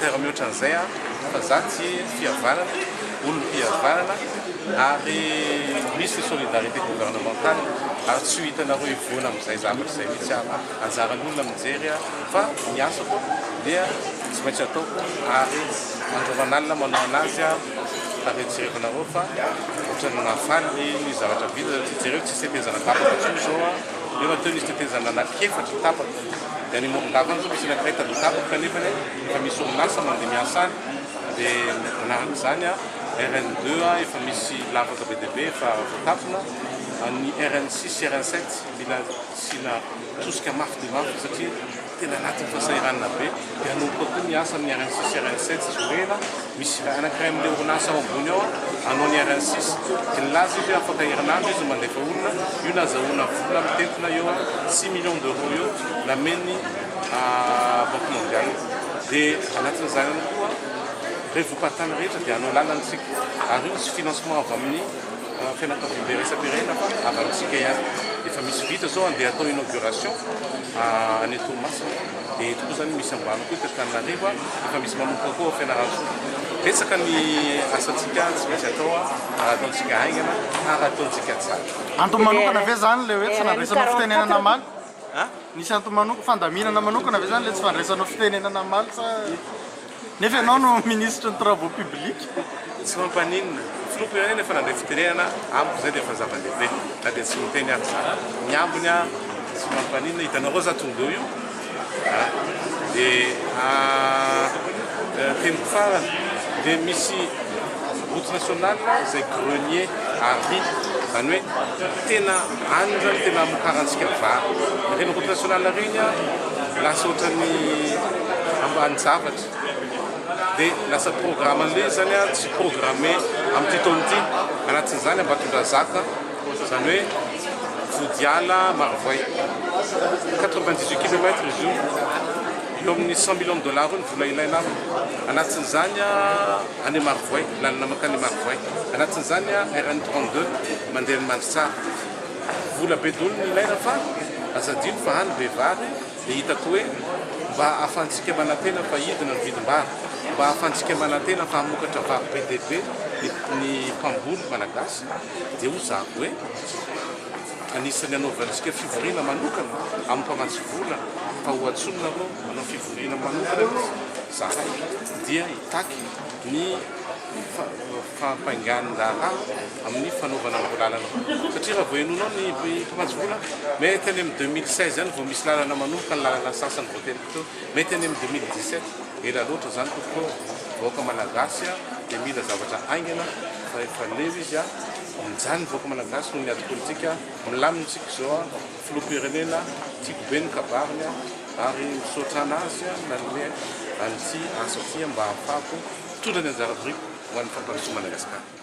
commentaire mihoatra an'izay aho fa za tia fihavanana, olom-pihavanana ary misy ny solidarité gouvernementale ary tsy ho hitanareo hivoana amin'izay zavatra izay mihitsy aho. Anjaran'olona mijery fa ny asako dia tsy maintsy ataoko ary andro aman'alina manao anazy aho ary jerevanareo fa ohatran'ny mahafaly ny zavatra vita satria jereo tsisy tetezana tapaka intsony izao an, nefa teo nisy tetezana anankiefatra tapaka dia any Morondava any izao misy anankiray taloha tapaka kanefa efa misy orinasa mandeha miasa any dia manaraka izany an RN deux efa misy lavaka be dia be efa voatapona, ny RN six sy RN sept mila asiana tosika mafy dia mafy satria tena anatin'ny fahasahiranana be dia hanomboka koa ny asa amin'ny RN six RN sept tsy ho ela, misy anankiray amin'ilay orinasa ao ambony ao hanao ny RN six dia nilaza izy hoe afaka herinandro izy mandefa olona, io nazahoana vola mitentina eo six millions d'euros eo namen'ny banque mondiale dia anatin'izany ihany koa ireo voka-tany rehetra dia hanao lalana isika ary io tsy financement avy amin'ny Fianakaviambe iraisam-pirenena fa avy amintsika ihany. Efa misy vita zao andeha atao inauguration any Toamasina dia eto koa zany misy ambany koa eto Antananarivo efa misy manomboka koa ao Fianarantsoa. Betsaka ny asantsika tsy maintsy atao ary ataontsika haingana ary ataontsika tsara. Antony manokana ve zany le hoe tsy nandraisanao fitenenana omaly? Nisy antony manokana, fandaminana manokana ve zany le tsy fandraisanao fitenenana omaly sa? Nefa ianao no minisitry ny travaux publics. Tsy mampaninona. Filoham-pirenena efa nandray fitenenana, amiko izay dia efa zava-dehibe na dia tsy miteny aza za. Ny ambiny an, tsy mampaninona, hitanareo za tonga eo io an, dia teniko farany dia misy route nationale izay grenier à riz, izany hoe tena any zany tena hamokarantsika vary. Ireny route nationale ireny an, lasa ohatran'ny ambanin-javatra dia lasa programme an'ilay izy zany an, tsy programmé amin'ity taona ity, anatin'izany Ambatondrazaka, izany hoe Vodiala Marovoay, 98 kilomètres izy io, eo amin'ny 100 millions de dollars eo ny vola ilaina aminy, anatin'izany any Marovoay, lalana mankany Marovoay, anatin'izany RN 32 mandeha any Mandritsara. Vola be dolo no ilaina fa aza adino fa any be vary dia hitako hoe mba ahafahantsika manantena fa hidina ny vidim-bary, mba ahafahantsika manantena fa hamokatra vary be dia be ny mpamboly malagasy dia ho zahako hoe anisan'ny hanaovantsika fivoriana manokana amin'ny mpamatsy vola fa ho antsoina nareo hanao fivoriana manokana mihitsy zahay dia hitaky ny fampainganin-draharaha amin'ny fanaovana an'ireo lalana ireo satria raha vao henoinao ny mpamatsy vola mety any amin'ny 2016 any vao misy lalana manomboka ny lalana sasany voateniko teo, mety any amin'ny 2017, ela loatra izany tompoko, vahoaka malagasy dia mila zavatra haingana fa efa leo izy, mijaly ny vahoaka malagasy noho ny ady politika, milamina isika izao, filoham-pirenena tiako be ny kabariny ary misaotra anazy nanome an'ity asa ity mba hahafahako mitondra ny anjara birikiko ho an'ny fampandrosoan'i Madagasikara.